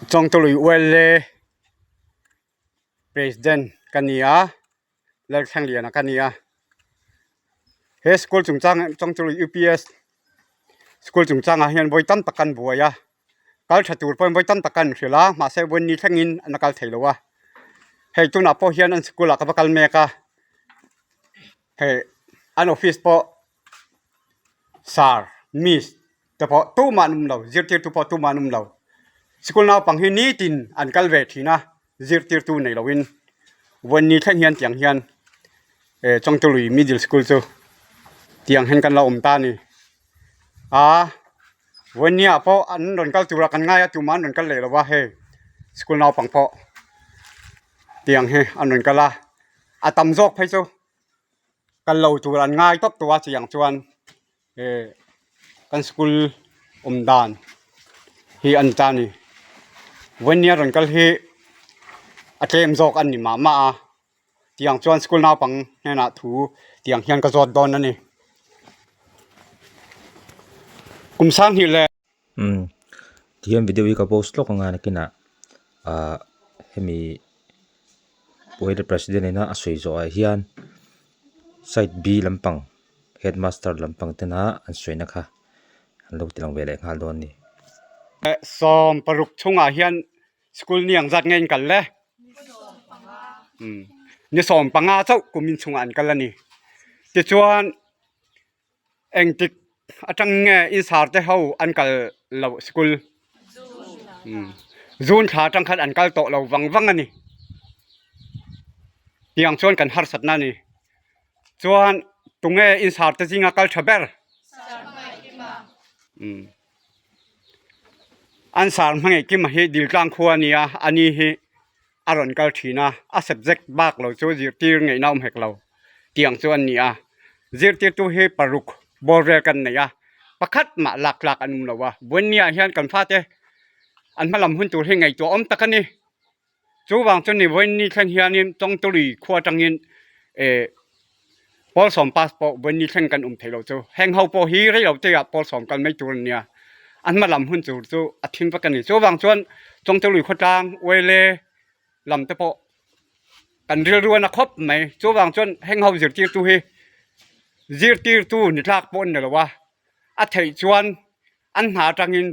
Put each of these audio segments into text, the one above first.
Chawngtului ULA President ka ni a, Lalthlengliana ka ni a. He school chungchang Chawngtului UPS school chungchangah hian vawi tam tak kan buai a, kal tha tur pawhin vawi tam tak kan hrilh a, mahse vawi ni thlengin an la kal thei lo a. Hei tunah pawh hian an school ah ka va kal mek a, hei an office pawh Sir, Miss te pawh tumah an awm lo, zirtirtu pawh tumah an awm lo. Sikul naupang hi nitin an kal ve thin a, zirtirtu nei loin vawiin ni thleng hian tiang hian eh Chawngtului Middle School chu tiang hian kan lo awm ta a ni. A vawiin ni ah pawh an rawn kal tura kan ngai a, tumah an rawn kal leh lo va hei sikul naupang pawh tiang hi an rawn kal a, a tam zawk phei chu. Kal lo tur an ngai tawp tawh a chiang chuan eh kan school awm dan hi a ni ta a ni vawinia rawn kal hi a tlem zawk a ni mah mah a tiang chuan school naupang hnenah thu tiang hian ka zawt dawn a ni kum sanghnih leh. Umm tihian video hi ka post lawk anga nakinah ah hemi Puaila president ina a sawi zawhah hian side B lampang headmaster lampang tena an sawina kha an lo ti lang ve leh nghal dawn a ni. 16 chungah hian school ni ang zat nge in kal le? Ni 15 chauh kumin chungah an kal a ni. Tichuan Engtik atang nge insar te ho an kal loh school June thla atang khan an kal tawh lo vang vang a ni tiang chuan kan harsatna a ni chuan tunge insar te zinga kal tha ber an sar hmangaih kima hi Diltlang khua a nia a ni hi. a rawn kal thin a, a subject bak lo chu zirtir ngaihna awm hek lo tiang chu an ni a, zirtirtu hi paruk bawr vel kan nei a, pakhat mah lak tlak an awm lo a, Buennia hian kan fate an hmalam hun tur hi ngaihtuah awm tak a ni, chuvang chu ni Buenni thleng hianin Chawngtului khua atangin eh Pawl sawm pass pawh Buenni thleng kan awm thei lo chu, heng ho pawh hi rei lo te ah pawl sawm kal mai tur an nia, an hmalam hun tur chu a thim vek a ni. Chuvang chuan Chawngtului khawtlang Uaile lam te pawh kan rilru a na khawp mai. Chuvang chuan heng ho zirtirtu hi zirtirtu ni tlak pawh an ni lo a, a theih chuan an hna atangin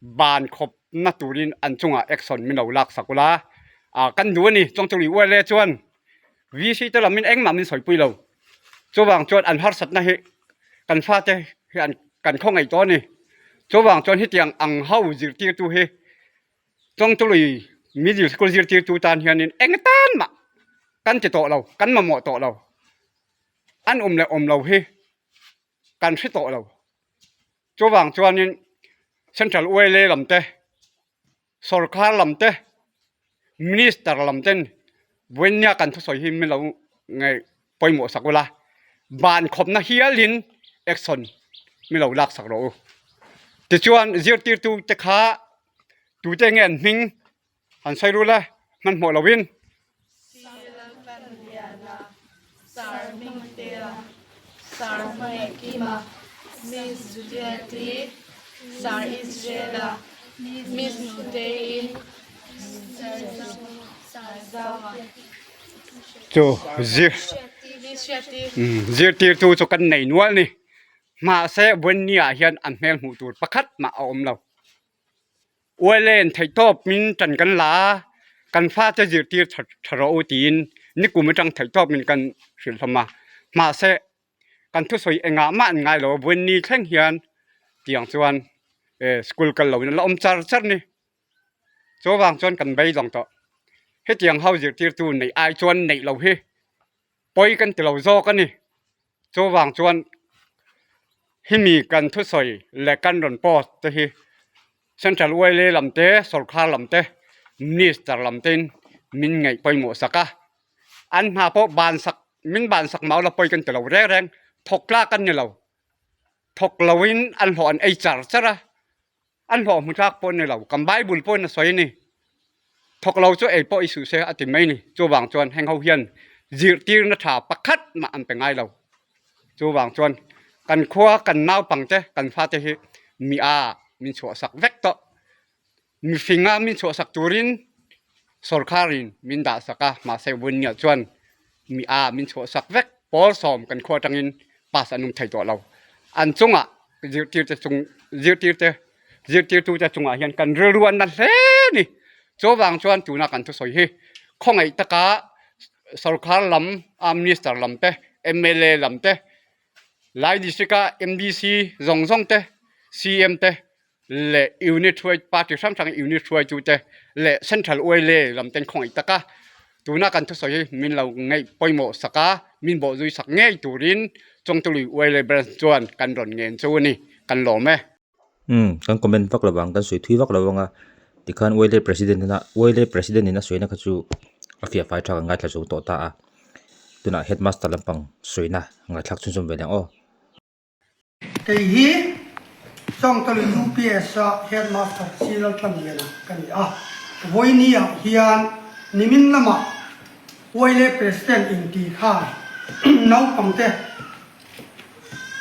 ban khawp na turin an chungah action min lo lak sak ula ah kan duh a ni. Chawngtului Uaile chuan VC te lamin engmah min sawipui lo. Chuvang chuan an harsatna hi kan fate hi an kan khawngaih tawh a ni. Chuvang chuan hetiang ang ho zirtirtu hi Chawngtului Middle School zirtirtu tan hianin eng tan mah kan ti tawh lo, kan mamawh tawh lo. An awm leh awm lo hi kan hre tawh lo. Chuvang chuanin Central YLA lam te, Sorkar lam te, Minister lam ten vawinia kan thusawi hi min lo ngaih pawimawh sak ula, ban khawpna hialin action min lo lak sak rawh u. Tichuan zirtirtu te kha tute nge an hming Han sawi rul e, hmanhmawh loin. Silalkanliana, Sir Hmingtea, Sir Hmangaihkima, Miss Juliet-i, Sir Israel-a, Miss Nutei-i, Sir Zaua. Chu zir zirtirtu chu kan nei nual ni. Mahse Buennia hian an hmel hmuh tur pakhat mah a awm lo. Uailen theihtawp min tan kan la a, kan fate zirtir tha tha rawh u tiin nikum atang theihtawp min kan hrilh hlawm a. Mahse, kan thusawi engah mah an ngai lo a, Buenni thleng hian tiang chuan eh school kal loin an la awm char char ni. Chuvang chuan kan beidawng tawh. Hetiang ho zirtirtu neih ai chuan neih lo hi pawi kan ti lo zawk a ni. Chuvang chuan hemi kan thusawi leh kan rawn post te hi Central YLA lam te, Sorkar lam te, Minister lam tein min ngaih pawimawh sak a. An hna pawh ban sak, min ban sak mau la pawi kan ti lo reng reng, thawk tlak an ni lo. Thawk loin an hlawh an ei char char a. An hlawh hmu tlak pawh a ni lo, kan Bible pawhin a sawi a ni. Thawk lo chu ei pawh i suh se a ti mai ni. Chuvang chuan heng ho hian zirtirna tha pakhat mah an pe ngai lo. Chuvang chuan kan khua kan naupang te kan fate hi mi a min chhuahsak vek tawh. Mihringa min chhuahsak turin sorkarin min dahsak a, mahse Vunnia chuan mi a min chhuahsak vek. Pawl sawm kan khua atangin pass an awm thei tawh lo. An chungah zirtirte chung zirtirte zirtirtute chungah hian kan rilru a na hle a ni. Chuvang chuan tuna kan thusawi hi khawngaih taka sorkar lam a minister lam te mla lam te Lai district a MDC zawng zawng te CM te leh unit hruai party hrang hrang unit hruaitu te leh central oil lam ten khawngaih tak a tuna kan thusawi hi min lo ngaih pawimawh sak a min bawh zui sak ngei turin Chawngtului oil branch chuan kan rawn ngen chu a ni kan lawm e. Umm kan comment vak lo vang kan sawi thui vak lo ang a tikhan oil president ina oil president in a sawina kha chu a fiah fai tha kan ngaithla zo tawh ta a tunah headmaster lampang sawina ngaithlak chhunzawm ve leh ang aw. Kei hi Chawngtawlh UPS a Headmaster Silal Tlangliana ka ni a. Vawinia hian nimin lamah Uaile President inti khan naupangte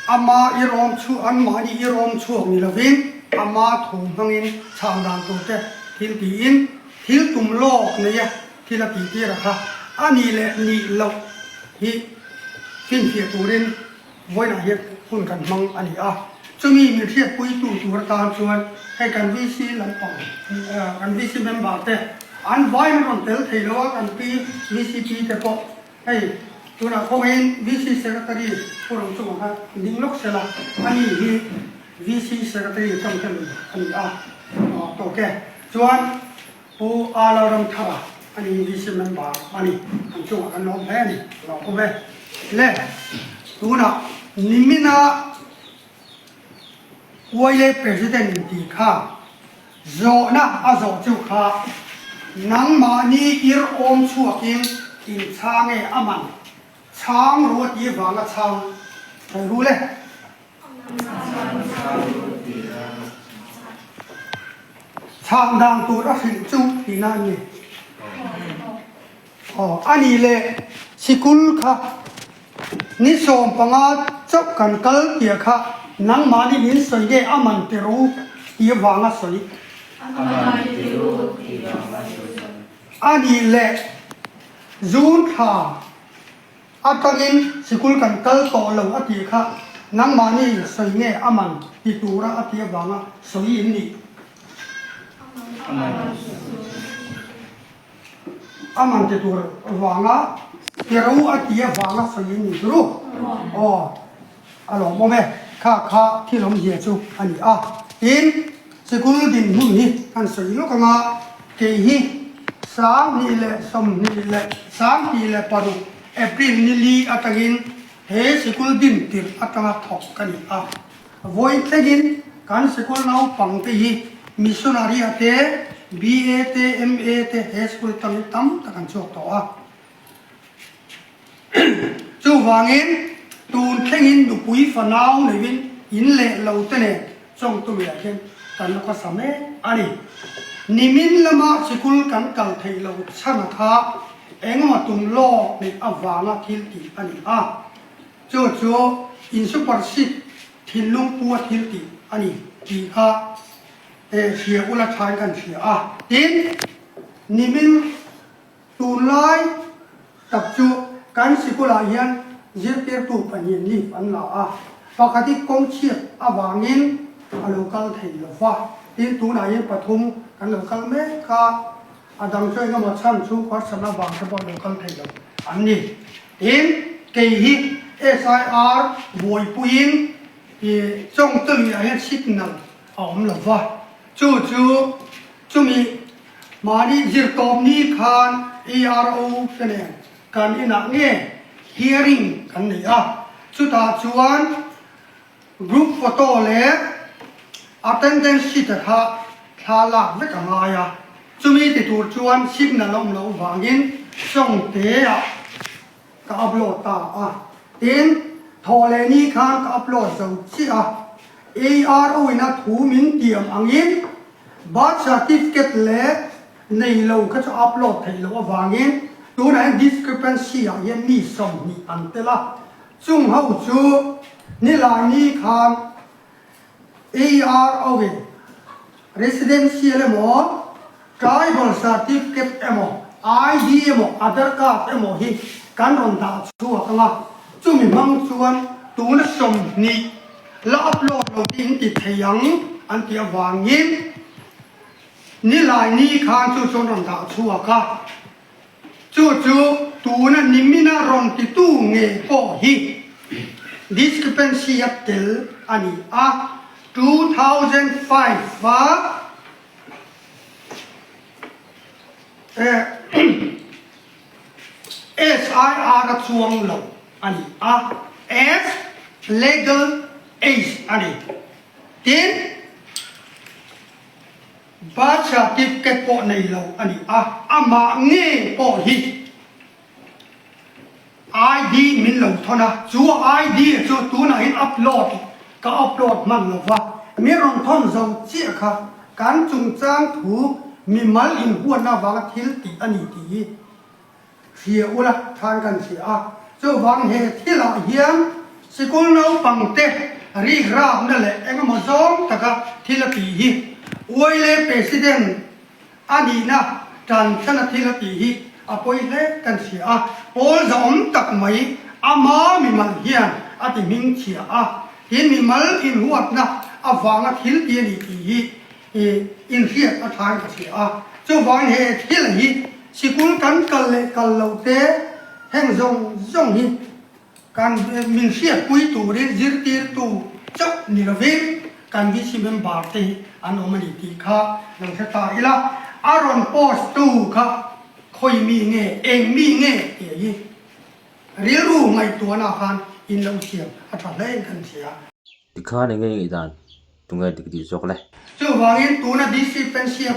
ama irawm chhuak anmahni irawm chhuak ni lovin ama thu hmangin chhang dan turte thil tiin thil tum lawk neia thil a tihtir a kha a nih leh nih loh hi finfiah turin Vawiinah hian hun kan hmang a ni a, chumi min hriatpuitu tur atan chuan hei kan VC lampang kan VC member te an vaiin an rawn tel thei lo a, kan pi VCP te pawh hei tunah khawngaihin VC Secretary Pu Ramchunga kha ding lawk sela ani hi VC Secretary changte lui a ni a, tawk e. Chuan Pu A Lalramthara a ni VC member a ni. An chungah kan lawm hle a ni. Ka lo awm e. Le, tunah nimina YLA President in tih kha zawhna a zawh chu kha nangmahni ir awm chhuakin in chhang e a man chhang ru a tih vanga chhang thei ru le. Chhang dan tur a hrilh chu tihna a ni. Aw, a nih leh sikul kha ni 15 chauh kan kal tih kha nangmahni min sawi nge a man ti ru tih vanga sawi. A nih leh June thla Atangin sikul kan kal tawh lo a tih kha nangmahni sawi nge a man ti tura a tih avanga sawi in nih? A man ti tur vanga ti ro a tih avanga sawi in nih chu ru? Aw, a lawmawm e, kha kha thil awmzia chu a ni a. Tin, sikul dinhmun hi kan sawi lawk anga Kei hi 2026 April ni li atangin he sikul din tirh atanga thawk ka ni a. Vawi thlengin kan sikul naupangte hi missionary a te, BA te, MA te he sikul atangin tam tak an chhuak tawh a. Chuvangin tun thlengin nupui fanau neiin in leh lo te nen Chawngtumiah hian kan la khawsa mek a ni. Nimin lama sikul kan kal theih lo chhan kha engemaw tum lawk neih avanga thil tih a ni a. Chu chu insupersit thinlung pua thil tih a ni tih kha hria ula thain kan hria a. Tin, nimin Tunlai tak chu kan sikulah hian zirtirtu pahnih leave an la a, pakhat hi kawng chhiat avangin a lo kal thei lo va, tin tunah hian pathum kan lo kal mek a, a dang chu engemaw chhan chu harsatna avang te pawh lo kal thei lo an ni. Tin, kei hi SIR buaipuiin ih Chawngtawih ah hian signal a awm lo va, chu chu chumi Mahni zirtawp ni khan ARO te nen kan inah nge hearing kan nei a, chutah chuan group photo leh attendance sheet a kha thla lak vek a ngai a, chumi ti tur chuan signal a awm loh vangin Sawngte ah ka upload ta a, tin thawh leh ni khan ka upload zo chiah a, ARO ina thu min tiam angin Birth certificate leh nei lo kha chu upload theih loh avangin tunah hian discrepancy ah hian mi 20 an tel a, chung ho chu nilai ni khan ARO in. Residential emaw, Tribal Certificate emaw, ID emaw, Aadhar Card emaw hi kan rawn dah chhuak ang a, chumi hmang chuan tuna 20 la upload lo te in ti thei ang an tih avangin nilai ni khan chu chuan rawn dah chhuak a, chu chu tuna nimina rawn titu nge pawh hi discrepancy a tel a ni a, 2005 a SIR a chuang lo a ni a, as legal age a ni. Tin, birth certificate pawh nei lo a ni a, amah nge pawh hi ID min lo thawn a, chu ID chu tunah hian upload ka upload hman lo va, min rawn thawn zo chiah kha kan chungchang thu mimal inhuatna avanga thil tih a ni tih hi hria ula than kan hria a. Chuvang he thilah hian sikul naupangte rikrakna leh engemaw zawng taka thil a tih hi Uaile President A nihna tan chana thil a tih hi a pawi hle kan hria a, pawl zahawm tak mai ama mimal hian a ti hming chhia a, tin mimal inhuatna avanga thil ti a ni tih hi inhriat a thain ka hria a. Chuvangin he thil hi sikul kan kal leh kal lo te heng zawng zawng hi Kan min hriatpui turin zirtirtu chauh ni lovin kan VC member te hi an awm a ni tih kha lo hre ta ila, a rawn post tu kha khawi mi nge, eng mi nge tih hi rilru ngaihtuahna khan in lo siam a tha hle in kan hria. Tikhan enge i ngaihdan tunge dik tih zawk le? Chuvangin tuna DC Pension.